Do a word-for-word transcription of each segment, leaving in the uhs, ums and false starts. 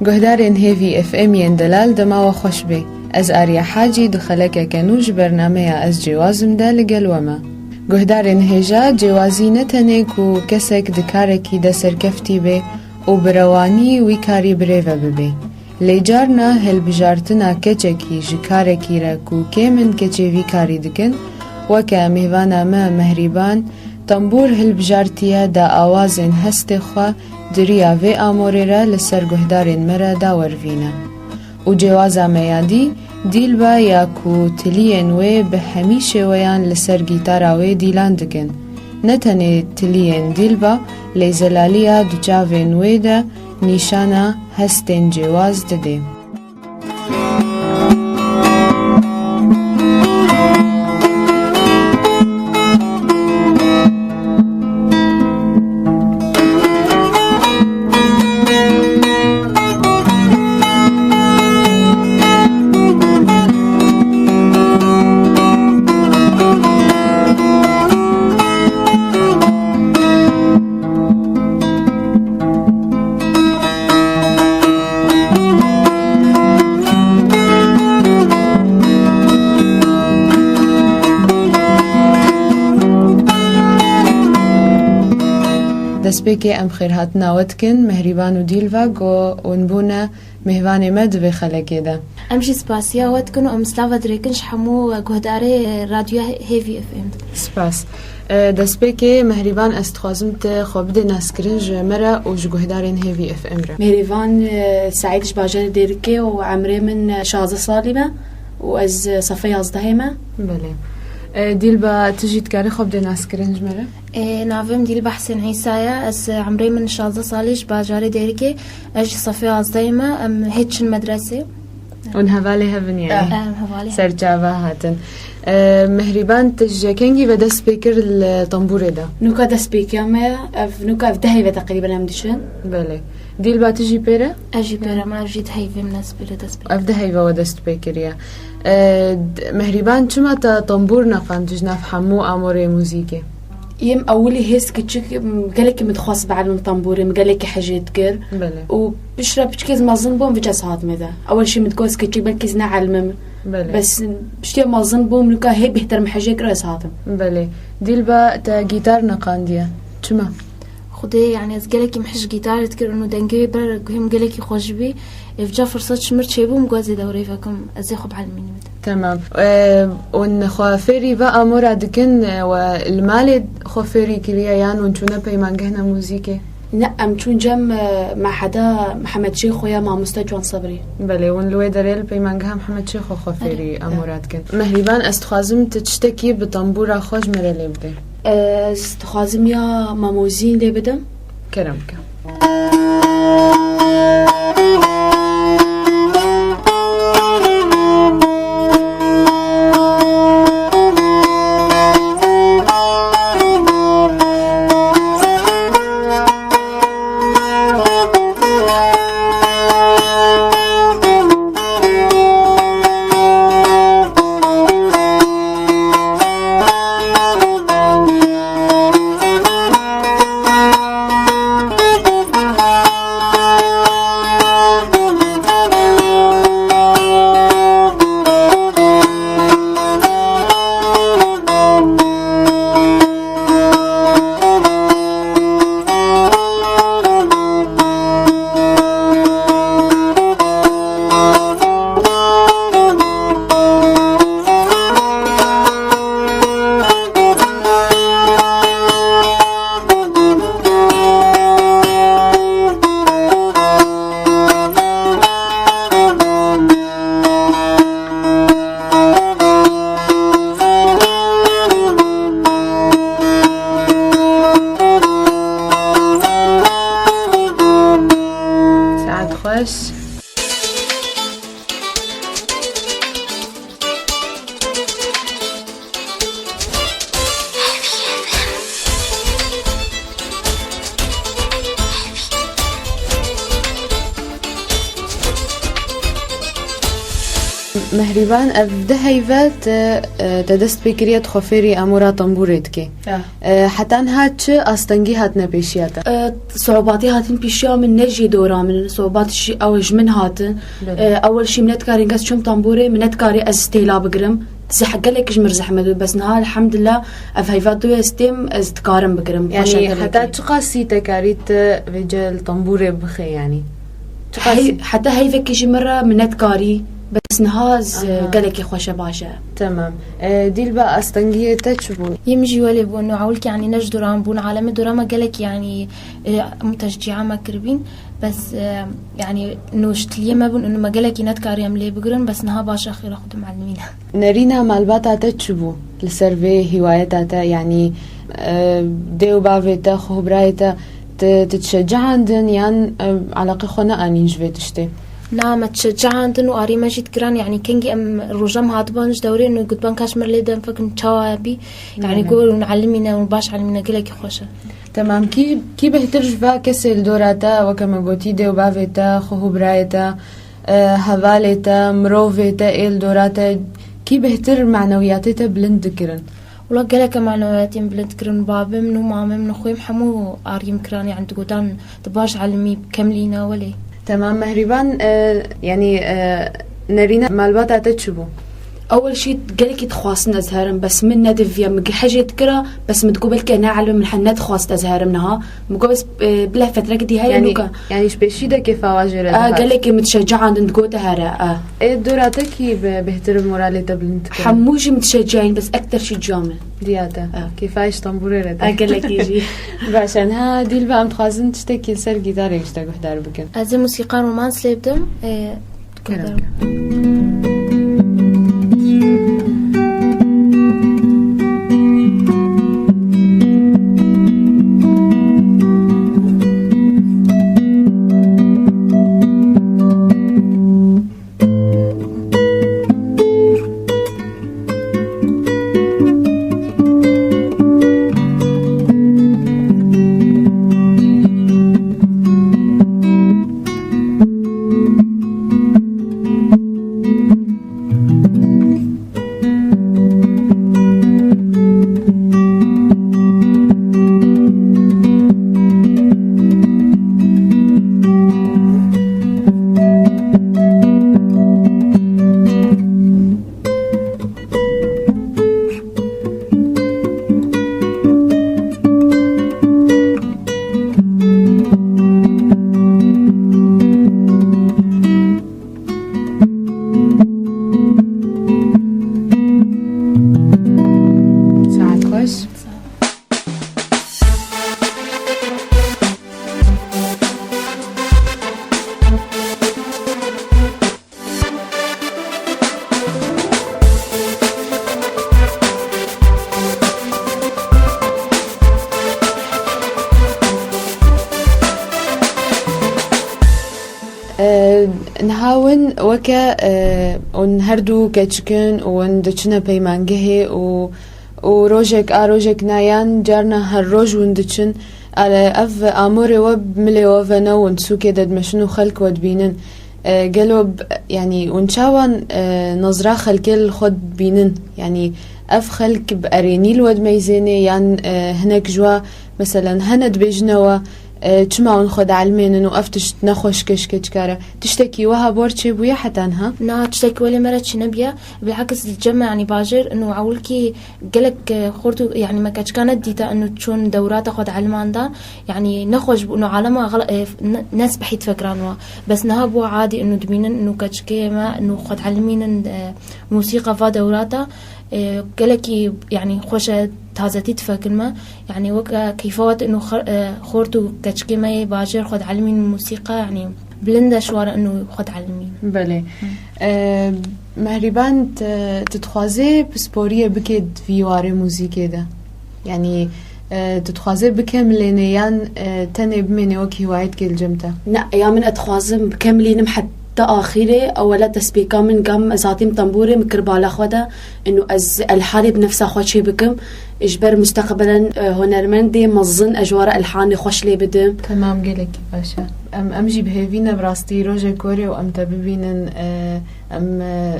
Guhdarên Hêvî F M yên delal dema we xweş bê. Ez Arya Hacî di xelekeke nû ji bernameya Ez Cêwaz Im de li gel we me. Guhdarên hêja, cêwazî ne tenê ku kesek di karekî de serkeftî bê û bi rewanî wî karî birêve bibê. Lê carna hilbijartina keçekî ji karekî re ku kêm in keçê vî karî dikin, weke mêvana me Mehrîban, tembûr hilbijartiye da awazên hestê xwe di riya vê amorê re li ser guhdarên me re dawervîne. Û cêwaza me ya dî, Dîlba ya ku tiliyên wê bi hemî şêweyan li ser gîtara wê dîlan dikin. Ne tenê tiliyên Dîlba, lê zelaliya di çavên wê de nîşana hestên cêwaz dide. Destpêkê em xêrhatina we dikin, Mehrîban û Dîlva, ku hûn bûne mêvanê me di vê xelekê de. Em jî spasiya we dikin û em slava dirêkin ji hemû guhdarê Radyoya Hêvî F M. Spas. E, destpêkê Mehrîban, ez dixwazim te xwe bidê naskirin ji me re û ji guhdarên Hêvî F M re. Mehrîban, e, Seîd, ji bajarê Dêrikê û emrê min, e, şazdeh salî me û ez, e, sefa yazdehê me. Belê. E, Dîlba, tu jî dikarî xwe bidê naskirin ji me re? E, navê min Dîlba Husên Îsa ye. Ez, e, emrê min şazdeh salî, ji bajarê Dêrikê. Ez jî sefê yazdehê me, em hê çin medresê. Hûn hevalê hev in, yanî? Em hevalê hev in. Serçava hatin. E, Mehrîban, tu ji kengî ve dest pê kir li tembûrê de? Nûka dest pê kiriya me, ev nûka ev dehê ve teqrîben em diçin. Belê. Dîlba, tu jî pê re? Ez jî pê re me, ev jî dehê ve min dest pê re dest pê. Ev dehê ve we dest pê kiriye. E, d-, Mehrîban, çima te tembûr neqand ji nav hemû amorê muzîkê? Yêm ewilî hêz kiçik, m, gelekî min dixwest bielmim tembûrê, min gelekî hejê dikir. Belê. Û piştre piçkê ez mezin bûm, viç ez hatime de. Ewil jî min digot ez kiçik, belkî ez neelmim. Belê. Bes piştî mezin bûm, nûka hê bêhtir min hejê kir, ez hatim. Belê. Dîlba, te gîtar neqandiye. Çima? Xwedê, yanî ez gelekî min hej gîtarê dikir û dengê wê ber guhê min gelekî xweş bî. Ê, vêca firsat ji min çêbû, min got ez ê dewreyê vekim, ez ê xwe bielmînim. Temam. E, hûn xwe fêrî ve amora dikin, e, we li malê xwe fêrî kiriye yan hûn çûne peymangehna muzîkê? Ne, em çûn cem, e, meheda Mihemed Şêxo ya mamoste Ciwan Sebrî. Belê, hûn li wê derê li peymangeha Mihemed Şêxo xwe fêrî amora dikin. Erê. Mehrîban, ez dixwazim tu tiştekî bi tembûra xwe ji me re lê bidê. Ez dixwazim ya Mamozîn lê bidim. Kerem bike. Saet xweş. Mehrîban, ev du heyve te, e, te dest pê kiriye, tu xwe fêrî amûra tembûrê dikî. Ya. E, heta niha çi astengî hatine pêşiya te? E, siûbatî hatin pêşiya min, ne jî dora min, siûbat jî ew ji min hatin. Belê. E, ewil jî min nedikarî kes çûm tembûrê, min nedikarî ez têla bigirim. Zeh-, gelek ji min re zehmet bû, bes niha elhamdulillah ev heyva dû ez têm, ez dikarim bigirim. Yanî xweşe gelekî. Heta çiqasî te karî tu vêce li tembûrê bixê yanî? Çiqas Hey-, heta heyvekî ji min re min nedikarî, bes niha ez Aha. gelekî xweşe baş e. Temam. E, Dîlba, astengiyê te çi bûn? Yê min jî welê bûn, û ewilkî, yanî, ne ji dora min bûn, alemê dora me gelek, yanî, e, teşcîa me kiribîn, bes, e, yanî, nûştiliyê me bûn, û me gelekî nedikarî em lê bigirin, bes niha baş e, xêra xwe di melimî ne. Nerîna, malbata te çi bû li ser vê hîwayeta te? Yanî, e, dê û bavê te, xwe û birayê te, te, te dişecihindin yan, e, eleqê xwe neanîn ji vê tiştê? Na, me dişecihindin û arî me jî dikiran, yanî kengî em roja me hatiban ji dewrê û gotban kaş mir lê den fekin çawa bî, yanî Belê. gor û elimîne û baş elimîne gelekî xweş e. Temam, kî, kî bêhtir ji va kesê li dora te, weke me gotî dê û bavê te, xwe û birayê te, e, hevalê te, mirovê te ê li dora te, kî bêhtir manewiyatê te bilind dikirin? Wela gelek e manewiyatê min bilind kirin. Babê min û mamê min û xwê min hemû arî min kiran, yanî digotan tu baş elimî, kemlî ne welê. Temam, Mehrîban, e, yanî, e, Nerîna, malbata te çi bû? Ewil jî gelekî dixwastin ez herim, bes min nediviya, min hejê dikira, bes min digot belkî ne elimî, min he nedixwast ez herim niha. Min got bes, e, bila fetrekî dî here Yanî, nûka. yanî ji pêşî de kêfa wa jê re A, dihat? Gelekî min dişecihindin, digote here, a. Ê dora te kî bi bêhtir moralê te bilind dikir? Hemû jî min dişecihîn, bes ekter jî ciya min. Diya te. A. Kêfa ji tembûrê re te. A, gelekî jî. Baş e, niha Dîlba, em dixwazin tiştekî li ser gîtarê ji te guhdar bikin. Ez ê musîqa romans lê bidim. Ê, Kerem. Saet xweş. E, niha win weke, e, hûn her du keçik in û win diçine peymangehê û, û rojek a rojek nayan, carna her roj win diçin. Ale, ev amorê we milê we vene, win sûkê de dimeşin û xelk we dibînin. E, gelo b-, yanî, hûn çawan, e, nazra xelkê li xwe dibînin? Yanî, ev xelk bi erênî li we dimeyzêne yan, e, hinek ji we, meselen, hene dibêjine we, e, çima hûn xwe dielmênin û ev tişt ne xweşik e ji keçika re? Tiştekî wiha bor çêbûye heta niha? Na, tiştekî welê me re çênebûye. Bilakis li cem me, yanî bajêr, ino ewilkî gelek, e, xort û, yanî me keçika nedîta ino çûn dewrata xwe dielmanda. Yanî nexweş bû, ino alema xela-, e, ne-, ne spehî difikiran wa. Bes niha bû adî ino dibînin ino keçikê me ino xwe dielimînin, e, mûsîqa va dewrata. E, gelekî, yanî, xweş e, tazetî difikirin me. Yanî, weke keyfa we tê ino xer-, e, xort û keçikê me yê bajêr xwe dielimîn mûsîqa, yanî, bilind e ji we re ino xwe dielimîn. Belê. Hı. E, Mehrîban, tu, tu dixwazê pisporiyê bikê di vî warê muzîkê de? Yanî, e, tu dixwazê bikemilênê yan, e, tenê bimênê wek hîwayetke li cem te? Ne, ya min ez dixwazim bikemilînim heta axirê. Ewela destpêka min gam ez hatîm tembûrê, min kir bala xwe de. Ino ez elhanê bi nefsa xwe çê bikim. Ji ber musteqbelen, e, hunermendê mezin ez ji we re elhanê xweş lê bidim. Temam, gelekî baş e. Em, em jî bi hêvî ne bi rastî rojek were û em te bibînin, e, em, e,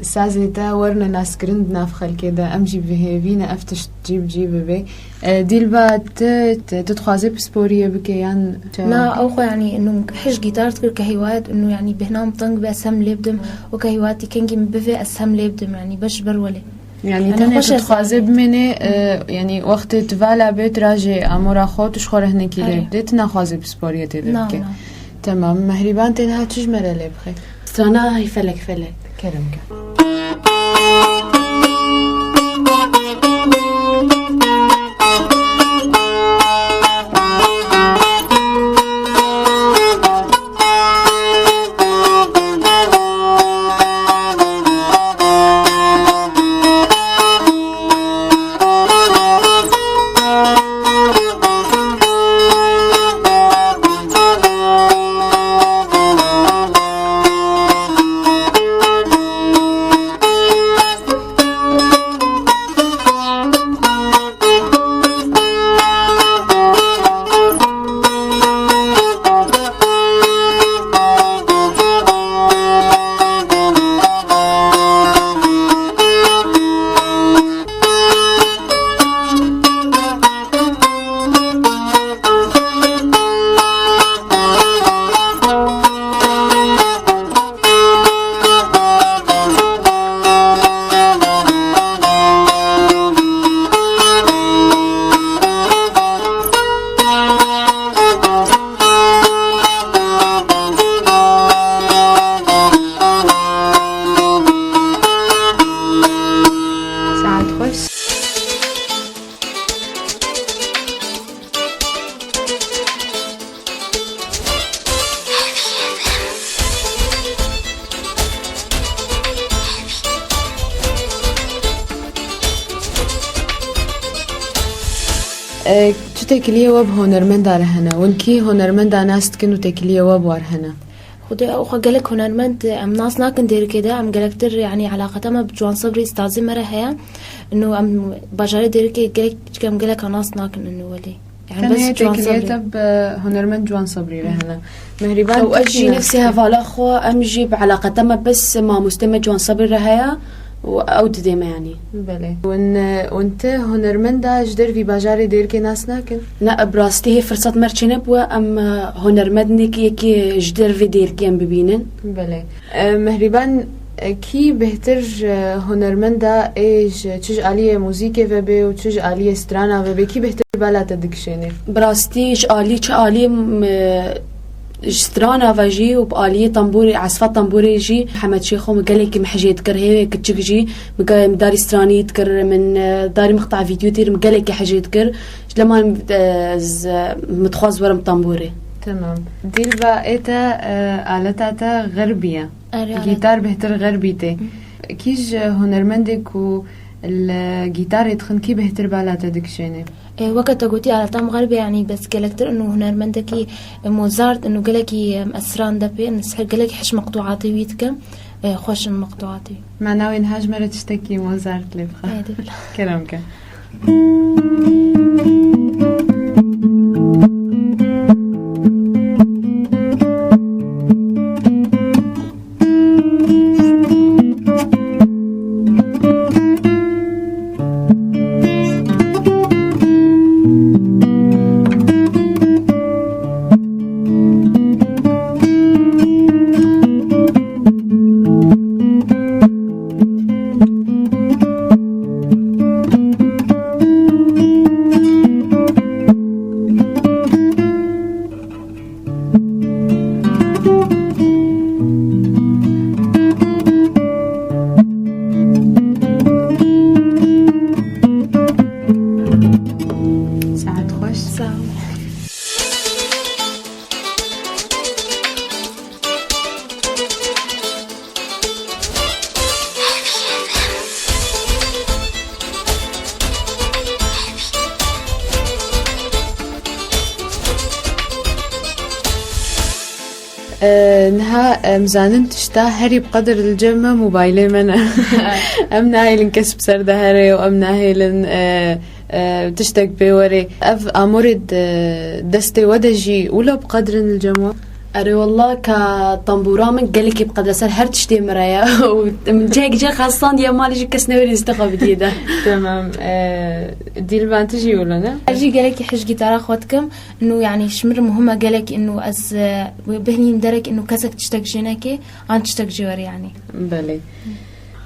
Sazê te werine naskirin di nav xelkê de, em jî bi hêvî ne ev tişt cî bi cî bibe. E, Dîlba, tu, tu, tu dixwazê pisporiyê bike yan çawa? Na, ew xwe, yanî, inu hej gîtar dikir ke hîwayet, inu, yanî, bêhna min teng be, ez hem lê bidim, weke hîwayetî kengî min bivê, ez hem lê bidim, yanî, beş ji ber welê. Yanî, yanî, tenê xweş tu e dixwazê sazê. Bimênê, e, yanî, wextê tu vala bê, tu rajê amora xwe, tu ji xwe re hinekî lê Erê. Bidê, tu naxwazê pisporiyê tê de Na, bike. Na. Temam. Mehrîban tê niha çi ji me re lê bixe? Strana Hey Felek Felek. Kerem ke. Saet xweş. E, çi têkiliyê we bi hunermenda re hene? Hûn kî hunermenda nas dikin û têkiliyê we bi wan re hene? Xwedê ew xwe gelek hunermend em nas nakin Dêrikê de, em gelektir, yanî, eleqeta me bi Ciwan Sebrî, stazê me re heye. Ino em bajarê Dêrikê gelek, çikem geleka nas nakin ino welê. Yani, tenê bes Ciwan têkiliyê Sebrî. Te bi hunermend Ciwan Sebrî re hene. Mehriban, ew, ez jî nefsê hevala xwe, em jî bi eleqeta me bes mamostê me Ciwan Sebrî re heye û ew didê me, yanî. Belê. Hûn, hûn ti hunermenda ji dervî bajarê Dêrikê nas nakin? Ne, bi rastî hê firsat me re çênebûye, em, e, hunermendinekî yekî ji dervê Dêrikê em bibînin. Belê. E, Mehriban, e, kî bêhtir, e, hunermenda ê ji, çi ji aliyê muzîkê ve bê û çi ji aliyê strana ve bê, kî bêhtir bala te dikişêne? Bi rastî ji alî, çi alî, m, e, ji strana ve jî û bi aliyê tembûrê, esfa tembûrê jî Hemed Şêxo min gelekî min hejê dikir, hê kiçik jî min ge-, min darî stranî dikir, min, e, darî mixta vîdyo têr min gelekî hejê dikir. Ji lema, e, z-, min dixwaz werim tembûrê. Tamam. Dîlba, ê te, e, aleta te xerbî ye. Erê, erê. Gîtar bêhtir xerbî tê. Hı. Kî ji hunermendê ku li gîtarê dixin, kî bêhtir bala te dikişêne? E, weke te gotî, aleta min xerbî, yanî bes gelektir inu hunermendekî, e, Mozart, inu gelekî, e, esran de pê, inu ser gelekî hişk meqtuatê wî dikim, e, xweş in meqtuatê wî. Ma navê niha ji me re tiştekî Mozart lê bixe. Ê, dê bila. Kerem ke. Saet xweş. Sağ ol. E, niha em zanin tişta herî bi qedir li cem me mobaylê me ne. Em nahêlin kes bi ser de here û em nahêlin, e, e, tiştek pê were. Ev amorê di destê we de jî wilo bi qedir in li cem we? Erê wallah ka tembûra min gelekî bi qedre ser her tiştê min re ye. Û min cihekî cih xestandiye malê jî kes newêrî lîste xwe bidiyê de. Tamam. E, Dîlba, tu jî wilo ne? Ez jî gelekî hej gîtara xwe dikim. Inu, yanî, ji min re muhim e gelekî inu ez, e, wê bihnîm derek inu kesek tiştek jê neke, an tiştek jê were, yanî. Belê.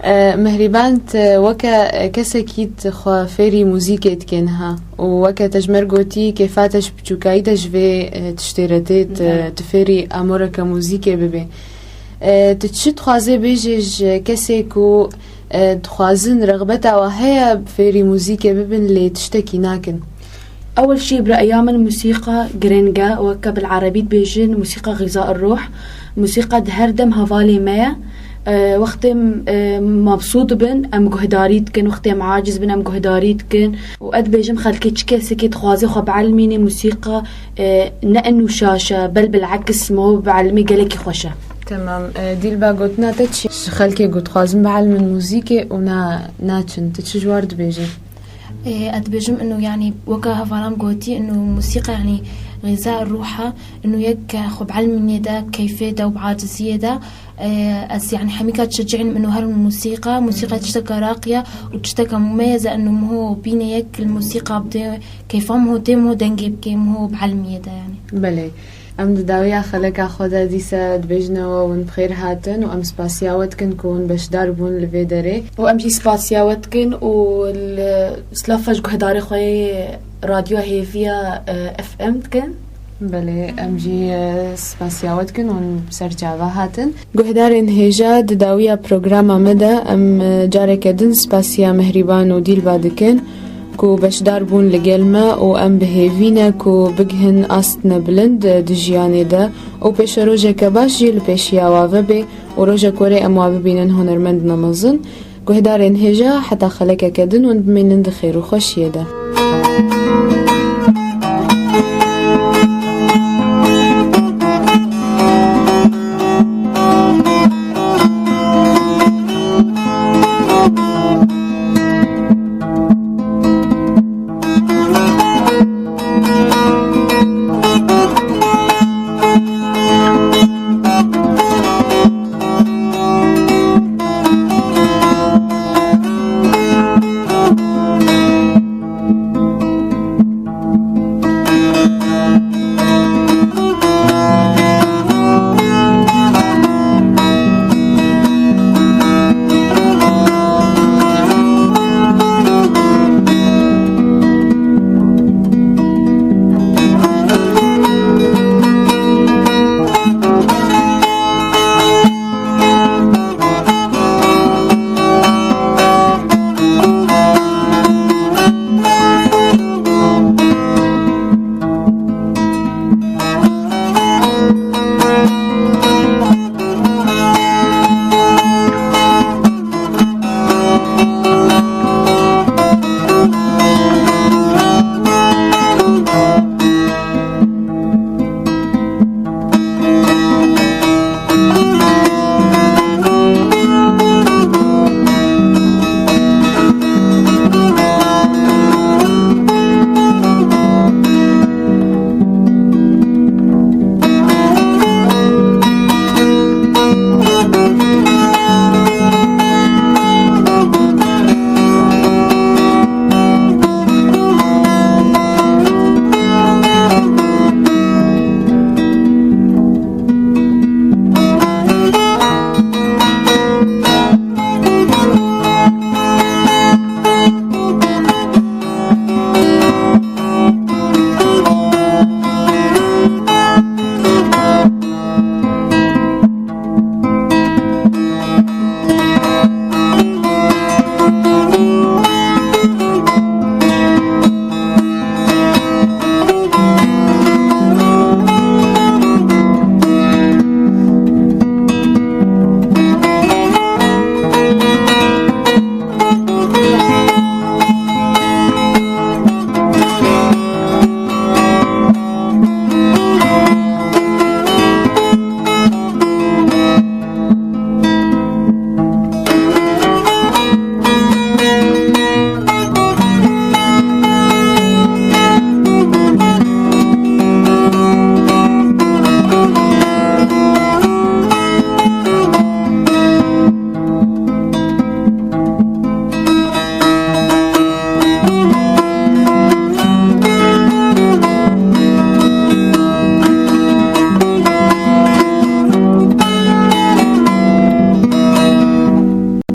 E, Mihrîban, tu weke, e, kesekî tu xwe fêrî muzîkê dikê niha û weke te ji me re gotî, kêfa te ji biçûkayî de ji vê, e, tiştê re tê, tu, Evet. Tu fêrî amoreke muzîkê bibê. E, tu çi dixwazê bêjê ji kesê ku, e, dixwazin rexbeta we heye fêrî muzîkê bibin lê tiştekî nakin? Ewil şî bi re'ya min musîqa giring e, weke bil erebî dibêjin musîqa xiza ruh. Musîqa di her dem hevalê me ye. E, wextê, e, mebsût bin, em guhdarî dikin, wextê em aciz bin, em guhdarî dikin. Û ez dibêjim xelkê çi kesekê dixwaze xwe bielmînê musîqa, e, ne inu şaş e, bel bil'eks mo bielmê gelekî xweş e. Tamam. E, Dîlba, gotina te çi? Ji xelkê ku dixwazin bielmin muzîkê û na-, naçin. Tu çi ji war dibêjî? Ê, ez dibêjim inu, yanî, weke hevalan gotî, inu musîqa, yanî, xiza ruh e, inu yek xwe bielmînê de, keyfê de û bi aciziyê de, ê, ez, yanî, hemîka dişecînim inu her musîqa, musîqa tişteka raqî ye û tişteka mumeyez e, inu miho bînê yek li musîqa bidê, keyfa miho tê, miho dengê bikê, miho bielmiyê de, yanî. Belê. Em di dawiya xeleka xwe de dîsa dibêjine we hûn bi xêr hatin û em spasiya we dikin ku hûn beşdar bûn li vê derê. Û em jî spasiya we dikin û li silafa ji guhdarê xwe yê Radyo Hêviya, e, F M dikin. Belê, em jî, e, spasiya we dikin hûn bi ser çava hatin. Guhdarên hêja, di dawiya programa me de em, e, careke din spasiya Mihrîban û Dîlba dikin ku beşdar bûn li gel me û em bi hêvî ne ku bigihin astine bilind di jiyanê de û pêşerojeke baş jî li pêşiya wa vebe û rojek werê em wa bibînin hunermendina mezin. Guhdarên hêja, heta xelekeke din hûn bimînin di xêr û xweşiyê de.